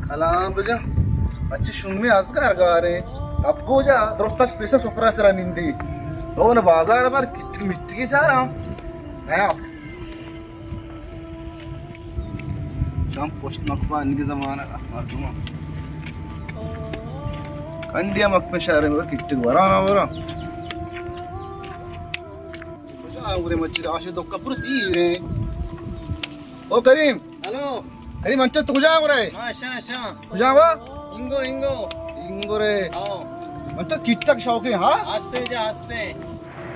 سلام بجا۔ اچھا، شومیں ازگار گاریں۔ ابو جا، درست اچ پیسہ سپرا سرا نندی۔ او نہ بازار بر کٹی مٹی چاراں۔ نیا۔ شام پشت مکپا انگی زمانہ مردم۔ کنڈیا مکپے شہر میں کٹی ورانا ورا۔ کجا آورے مچھی آشے دو کپر دیرے۔ او کریم۔ ہلو۔ کریم، انچو تو کجا ہو رہے؟ ہاں، شاں، شاں۔ کجا ہوا؟ انگو، انگو۔ انگو رے۔ ہاں۔ انچو کٹک شوقے، ہاں؟ آستے جا، آستے۔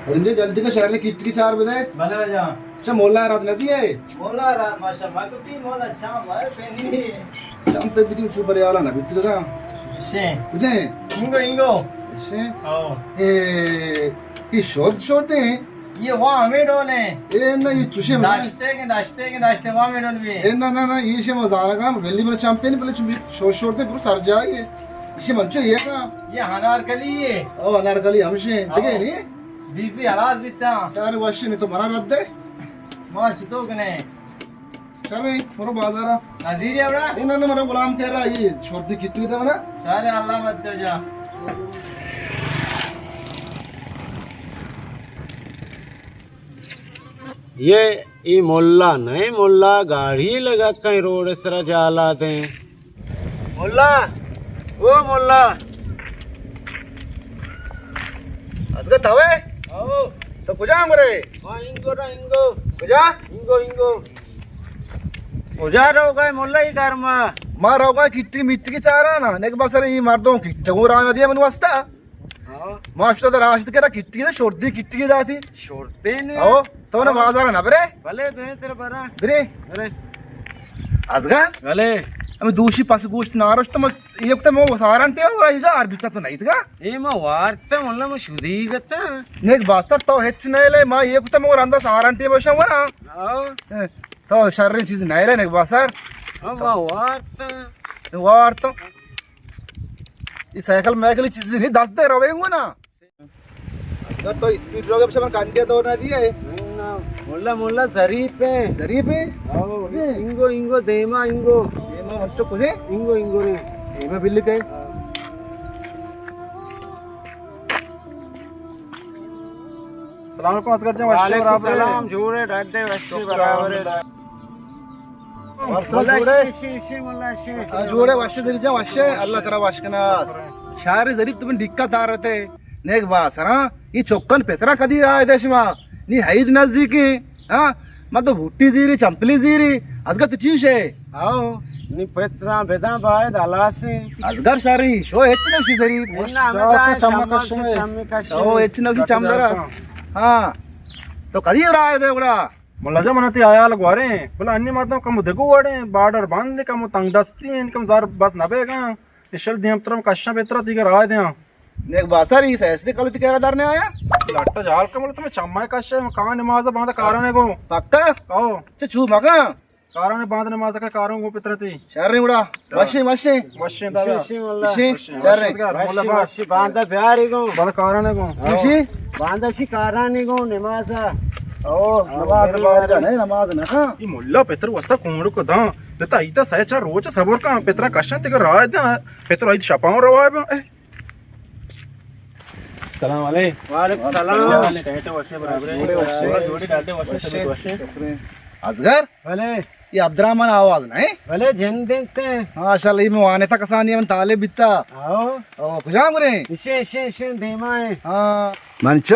کریم جی، جلدی کا شہر نے کٹکی چار بدے۔ بلے جا۔ اچھا، مولا رات نہ دیے؟ مولا رات، ماشاء اللہ، مگتی مولا چام ہے، پینی۔ چام پہ بھی چوپ رہے والا نہ بیتی کا۔ شے۔ کجا ہے؟ انگو، انگو۔ شے؟ ہاں۔ اے، یہ شورت، شورت ہیں۔ یہ واہ ہمیں ڈول ہیں۔ اے نہ، یہ چوشے منا۔ داشتے کے، داشتے کے، داشتے واہ ہمیں ڈول بھی۔ اے نہ، نہ، نہ، یہ شے مزارا کا، ویلی بر چمپین، پہلے چوشے شور، شور دے، برو سر جائے۔ یہ شے منچو یہ کا۔ یہ انارکلی ہے۔ او، انارکلی ہمشے، او۔ دیکھے نہیں؟ بیزی حلاس بیتا۔ یار، وشی نہیں تو منا رد دے۔ مار چتو کنے۔ شر رہی، برو بازارا۔ نظیر ہے بڑا؟ اے نہ، نہ، مرا غلام کہہ رہا، یہ شورتی کتنی دے منا؟ شر اللہ مت دے جا۔ یہ، یہ ملا نہیں، ملا گاڑی لگا کہیں روڈ سرا جالا دیں۔ ملا، او ملا۔ ازگا توے؟ او۔ تو کجا ہم رہے؟ ہاں، انگو را، انگو۔ کجا؟ انگو، انگو۔ کجا روگا ئے ملا ای گرما؟ ما روگا کٹی مٹی کی چارا نا، نیک بسر ای مردوں کی ٹگو رانا دیا من واسطہ۔ ہاں۔ ما شتا در آشت کرا کٹی دے، شردی کٹی داتی۔ شردی نے؟ او، تو نے بازار نہ برے؟ بلے، بلے، تیرے برا۔ برے؟ بلے۔ ازگا؟ بلے۔ ہمیں دوشی پس گوشت نارشت، ما یہ کتے مو ساران تے، اور ایگا آر بیتا تو نہیں تگا؟ اے ما وارتا، واللہ ما شدی گتا۔ نیک باستر تو ہچ نہیں لے، ما یہ کتے مو رندا ساران تے بشا ورا۔ ہاں۔ تو شرین چیز نہیں لے، نیک باستر۔ ہاں، ما وارتا۔ وارتا۔ یہ سائیکل میکل چیز نہیں، دست دے روے گو نا۔ اگر تو اسپیڈ روگے، پچھے من کنڈیا دور نہ دیا ہے۔ نہ، مولا، مولا، ظریف ہے۔ ظریف ہے؟ او، جی۔ انگو، انگو، دیما، انگو۔ دیما بچو کجے؟ انگو، انگو نے۔ دیما بلی کے۔ ہاں۔ السلام علیکم اصغر جان، وشے وعلیکم برابر ہے؟ السلام، جوڑے، ڈڈے، وشے شکر برابر ہے۔ الحمدللہ۔ ورسا مولا جوڑے؟ شی، شی، شی، مولا شی۔ ہاں، جوڑے، وشے ظریف جان، وشے، اللہ ترا وش کنا۔ شہر ظریف تمہیں ڈکا تارتے۔ نیک باسراں، یہ چکن پترا کدی رائے دے شما؟ نی عید نزدیکیں، ہاں؟ ما تو بوٹی زیری، چمپلی زیری، ازگا تو چیوش ہے؟ آؤ، نی پترا بداں باید حلاسیں۔ ازگر شری، شو ہچ نوشی زری۔ انا ہمیں چاکا دائیں چمک چمک کشے۔ چمک کشے۔ او، ہچ نوشی چم درا۔ ہاں۔ تو کدی رائے دے گڑا؟ ملا جان، من تی حیال گواریں، بلا انی مردم کم دگو وڑیں، بارڈر بند، کم تنگ دستی ہیں، کم زر بس نہ بیگاں۔ اشل دیم ترم کشاں پترا تیگا رائے دیاں۔ نیک باسر، ای سیاست کل تی کرا در نے آیا؟ لٹا جال کا ملو تمہیں چمائے کشے، کان نماز باندھ کارانے گو۔ پکا؟ او۔ چہ چو مگا؟ کارانے باندھ نماز کا کاروں گو پترتی۔ شر نہیں اڑا۔ وشیں، وشیں۔ وشیں دادا۔ وشیں واللہ۔ وشیں۔ وشیں۔ شر نہیں۔ وشیں، وشیں، باندھ بیاری گو۔ باندھ کارانے گو۔ وشیں؟ باندھ شی کارانے گو نماز۔ او، نماز، نماز نہیں، نماز نہ۔ ہاں۔ یہ ملا پتر وستا کونڑ کو داں۔ دتا ایتا سہ چار روچ صبر کا، پترا کشن تیگا رائے داں۔ پتر عید شپاں روائے با۔ اے۔ سلام علیکم۔ وعلیکم السلام۔ کیا حال ہے؟ ٹھیک ہے، وشے برابر ہے؟ وشے، وشے۔ جوڑے ڈالتے، وشے، وشے۔ سبھی وشے۔ ازگر؟ بلے۔ یہ عبدالرحمن آواز نہیں؟ بلے، جند انت۔ ہاں، ماشاءاللہ، یہ میں وانے تھا کسانی، من طالب بیتا۔ آؤ۔ او، کجام گرے؟ اشے، اشے، اشے، دیما ہے۔ ہاں۔ منچو؟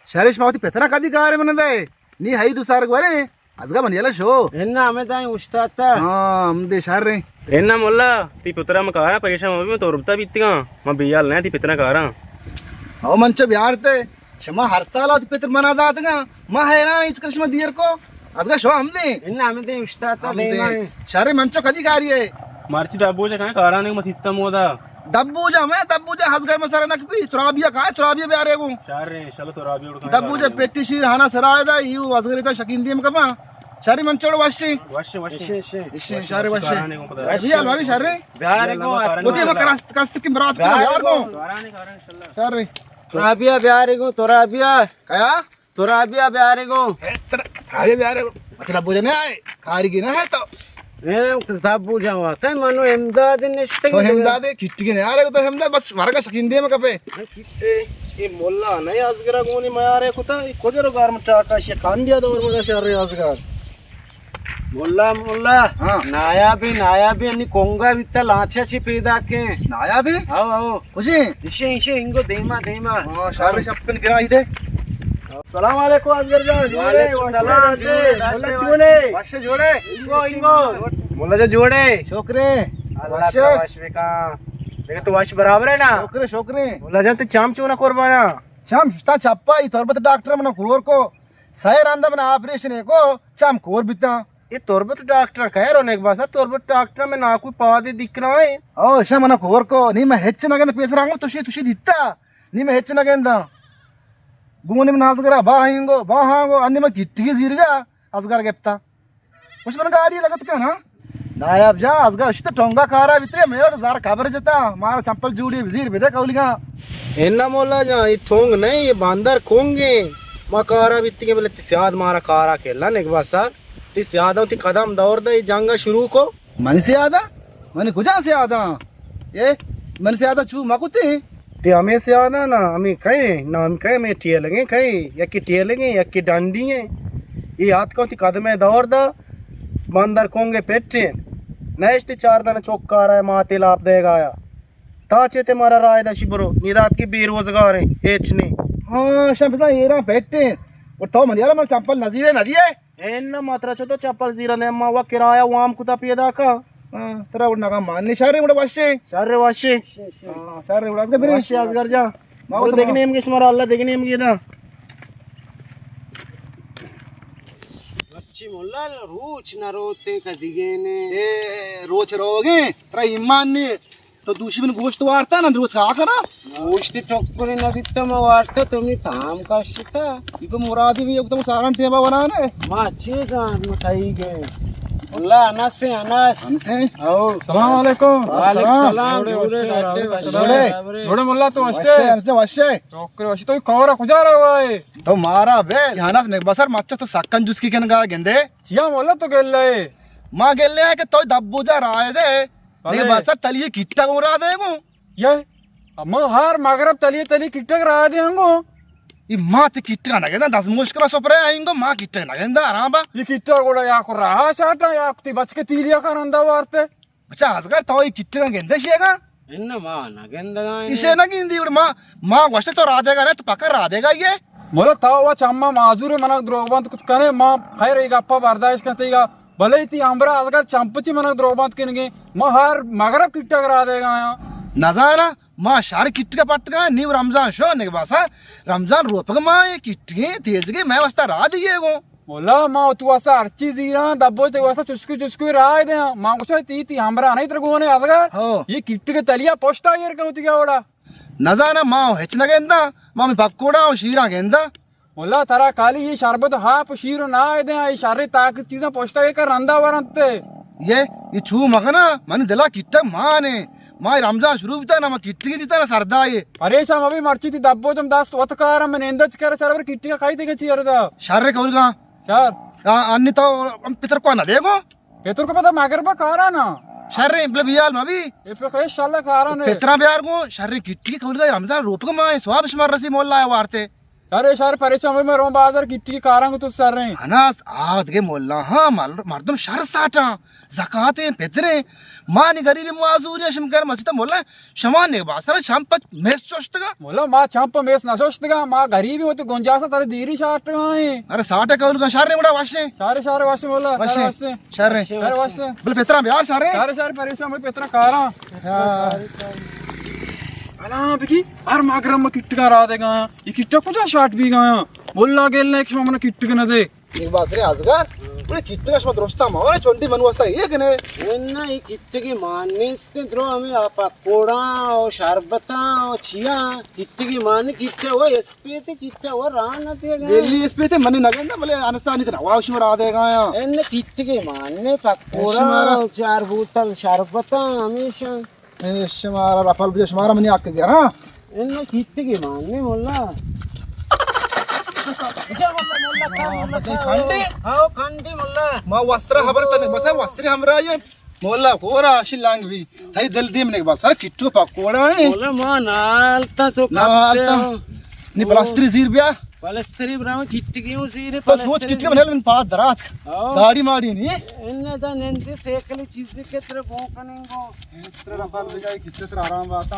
شرش ما وتی پترا کدی کارے من دے؟ نی ہئی دو سر گورے۔ ازگا من یلا شو۔ انا ہمیں دائیں اشتاتا۔ ہاں، ہم دے شر ہیں۔ انا مولا، تی پترا من کاراں، پریشان مبی، من تربتا بیتگاں۔ من بیال نہ تی پترا کاراں۔ او منچو بیارتے، شما ہر سال آتی پتر منا داتگاں۔ ما حیران ہچ کر شما دیر کو۔ ازگا شو ہم دے۔ انا ہمیں دے اشتاتا ہم دے۔ دیما ہے۔ شر منچو کدی کاری ہے؟ مرچی دبو جا کنا کارانے مسیتا مودا۔ دبو جا میں، دبو جا ہزگر میں سر نک پی، ترابیا کائے، ترابیا بیارے گو۔ شر ہیں، شلو ترابیا اڑ کنا دبو جا کارانے۔ پیٹی شیر ہانا سرائے دا، یو ہزگر تا شکین دیم کپا۔ شر من چڑ وشی۔ وشی، وشی۔ وشی، وشی۔ وشی، شر وشی۔ کارانے گو خدا۔ وشی۔ ریال بھائی شر۔ بیارے گو۔ مجھے میں کرست، کست کی برات کو بیارے گو۔ کارانے، کارانے، انشاءاللہ۔ شر۔ ترابیا بیارے گو، ترابیا۔ کیا؟ ترابیا بیارے گو۔ اے، تر-، ترابیا بیارے گو۔ مطلب بوجھنے آئے۔ کاری کی نہ ہے تو۔ اے دبو جان واسطہ منو امداد نشتگ تو۔ امداد کٹگی نیارے تو امداد بس ورگا شکین دیم کپے۔ اے، اے ملا نہ ازگرا گونی میارے کتا، اے کجرو گارم ٹاکا شی کانڈیا دور مدا شر ازگار۔ ملا، ملا۔ ہاں۔ نایابی، نایابی، انی کنگا بیتا لانچا چی پیدا کے۔ نایابی؟ او، او۔ کجی؟ ایشے، ایشے، انگو دیما، دیما۔ ہاں، شر شپن گرائی دے۔ السلام علیکم ازگر جان۔ وعلیکم السلام، جوڑے، جوڑے، ملا ڈاکٹر چونے؟ وش جوڑے؟ انگو، انگو۔ ملا جان جوڑے؟ شکرے۔ اللہ وش۔ ترا وش بکا۔ دیکھ تو وش برابر ہے نا؟ شکرے، شکرے۔ ملا جان تو چام چونا قربانا؟ چام شتا چپا، ای تربت ڈاکٹر منا کور کو۔ سئے رندا من آپریشن کو، چم کور بیتاں۔ اے تربت ڈاکٹر کئے رو نیک باسا، تربت ڈاکٹر میں ناکو پادے دکھنا ہے۔ او، شا منا کور کو، نی میں ہچ نہ گند پیسر آنگو، تشی، تشی دیتا۔ نی میں ہچ نہ گندا۔ گونی من ازگرا باہنگو، باہنگو، انی من کٹی زیرگا، ازگر گپتا۔ اس من گاڑی لگت کنا۔ نایاب جان، ازگر اشت ٹونگا کارا بیتے، میرا تو زار خبر جتا، مارا چمپل جوڑی بزیر بدے کولیگا۔ انا مولا جان، یہ ٹونگ نہیں، یہ باندر کونگے۔ ما کارا بیتے کے بلے تی سیاد مارا کارا کھیلنا نگبا سر۔ تی سیاد تی قدم دور دے، یہ جنگا شروع کو۔ منی سیادا؟ منی کجا سیادا؟ اے، منی سیادا چو مکوتے؟ تی ہمے سیادا نا، ہمے کئے، نا ہمے کئے، ہمے ٹیلگیں کئے، یکی ٹیلگیں، یکی ڈنڈی ہیں۔ اے آتکا تی قدمے دور دا، بندر کونگے پٹیں۔ نہ اشتی چار دن چوک کارا ماتے لاپ دے گایا۔ تا چے تے مارا رائے دا شی برو، نی دات کی بے روزگار ہیں، ہیچ نہیں۔ ہاں، شب دا ایرا پٹیں۔ اور تو من یارا من چمپل نظیرے نہ دیے؟ اے نہ ماترا چو تو چپل زیرا نے ما وا کرایہ وام کتا پیدا کا۔ ہاں، ترا وڑ نگا مان نے شر وڑ وشے۔ شر وشے۔ ہاں، شر وڑ اگر بری وشے ازگر جا۔ ما وڑ تو دیکھنے ہم کے شمارا اللہ دیکھنے ہم کے دا۔ اچھی مولا روچ نہ روتے کدی گے نے۔ اے روچ روگے، ترا ایمان نے۔ تو دوشی من گوشت وارتا نا، روچ کا کرا؟ گوشت ٹکری نہ بیتا، ما وارتا، تو می تام کشتا۔ ایگو مرادی بھی اگتم ساران ٹیبا بنانے۔ ما چی جان، ما کئی گئے۔ اللہ انس ہے، انس۔ انس ہے؟ او۔ سلام علیکم۔ وعلیکم سلام۔ سلام۔ جوڑے، جوڑے، ڈاکٹر، جوڑے۔ جوڑے۔ جوڑے مولا تو وشے۔ وشے، انس وشے۔ ٹکری وشے، تو کورا کجا رہا ہے؟ تو مارا بے، انس نگبسر مچ تو سکن جس کی کن گا گندے۔ چیا مولا تو گلے؟ ما گلے کہ تو دبو جا رائے دے۔ بلے۔ نگبسر تلی کٹا گو را دے گو۔ یہ، ما ہر مغرب تلی تلی کٹک را دے ہنگو۔ ای ما تے کٹک نہ گندا، دست مشکل سپرے آئینگو، ما کٹک نہ گندا، آرام با۔ یہ کٹک گوڑا یا کو رہا شاٹا، یا تی بچ کے تیلیا کا رندا وارتے۔ بچا ازگر تو یہ کٹک گندے شیگا؟ ان ما نہ گندگا۔ اسے نہ گندی، ما، ما گوشت تو را دے گا نہ، تو پکا را دے گا یہ۔ مولا تو وا چما معذور، منا دروگ بند کت کنے، ما خیر ای گپا برداشت کنتے گا۔ بلے تی ہمبرا ازگا چمپچی منک دروگ بند کنگے۔ ما ہر مغرب کٹک را دے گایا۔ نزانا، ما شہر کٹک پٹگا، نیو رمضان شو نگباسا۔ رمضان روپگ ما اے کٹگے تیزگے میں واسطہ را دیے گو۔ مولا، ما تو واسطہ ہر چیز ایران، دبو تے واسطہ چسکو چسکو را دے۔ ما گوشا تی، تی ہمبرا نہیں تر گونے ازگا۔ ہو۔ یہ کٹک تلیا پشتا ایر کنو تی گا وڑا۔ نزاناں، ما ہچ نہ گنداں، ما ہمے پکوڑا و شیراں گنداں۔ ملا، ترا کالی اے شربت و آپ و شیر و ناہ دیں، اے شریں طاقت چیزاں پشتا اے کر رندا ورنت۔ یہ، یہ چو مکنا، منی دلا کٹک مانے۔ ما رمضان شروع بیتا، نہ ما کٹکی دیتا، نہ سردائے۔ پریشان مبی، مرچی تی دبو تم دست وت کارم، من نندت کر چر بر کٹکی کائی تیگے چیر دا۔ شر کولگا۔ شر۔ آ، انی تو ہم پتر کو نہ دے گو۔ پتر کو پتہ مگر با کارا نا۔ شریں، بلے بیال مبی۔ اے پہ خیش شالا کارا نے۔ پترا بیار گو، شریں کٹی کولگا رمضان روپک ما، سواب شمار رسی مولا وارتے۔ شر، شر پریشان مبی، میں رو بازار کٹی کاراں کو تو سر رہے۔ اناس آد کے مولا، ہاں، مل-، مردم شر ساٹا، زکاتیں، پتریں، مانی غریبی معذوری شم کر مسیتا مولا، شما نگباسرا چمپ میس چوشتگا؟ مولا، ما چمپ میس نہ چوشتگا، ما غریبی ہوتی گنجاسا ترے دیری شاٹگا ہیں۔ ارے ساٹے کول گا شر نے بڑا واشے۔ شر، شر واشے مولا، شر واشے۔ واشے۔ شر نے۔ شر واشے۔ بل پترا بیار شر نے۔ شر، شر پریشان مبی پترا کارا۔ ہاں۔ الا بگی، ہر ماگرم کٹگا را دے گا۔ یہ کٹا کجا شاٹ بی گا؟ مولا گل نے کہ شما منا کٹگ نہ دے۔ یک باسرے ازگار، بڑے کٹگا شما درستا ما، ارے چونڈی من واسطہ یہ کنے۔ نہ، یہ کٹگی مان نیست، درو ہمیں آ پکوڑا و شربتا و چیا، کٹگی مان کٹا و اسپیتے، کٹا و راہ نہ دے گا۔ دلی اسپیتے منی نگندا، بلے انسانی تنا واو شما را دے گا یا۔ ان کٹگی مان نے پکوڑا شمارا۔ و چار بوتل شربتا ہمیشہ۔ اے شمارا رپل بجا، شمارا منی حق گیا، ہاں؟ ان کیتگی مان نے مولا۔ ہاں، بچے کھنڈی۔ ہاں، کھنڈی ملا۔ ما وسترا خبر تنے، بس وستری ہمراہ یہ مولا کورا شلانگ بھی۔ تھئی دل دیم نے بس سر کٹو پکوڑا ہے۔ مولا ما نالتا تو نالتا۔ کپتے ہو۔ نی پلستری زیر بیا۔ پلستری براو کٹگی ہوں زیر تو سوچ پلستری۔ کٹگی بنل من پاس درات۔ ہاں۔ داڑی ماڑی نی۔ ان دا نندی سیکلی چیزی کے تر بو کننگو۔ تر رفال بجائے کتنے تر آرام باتا۔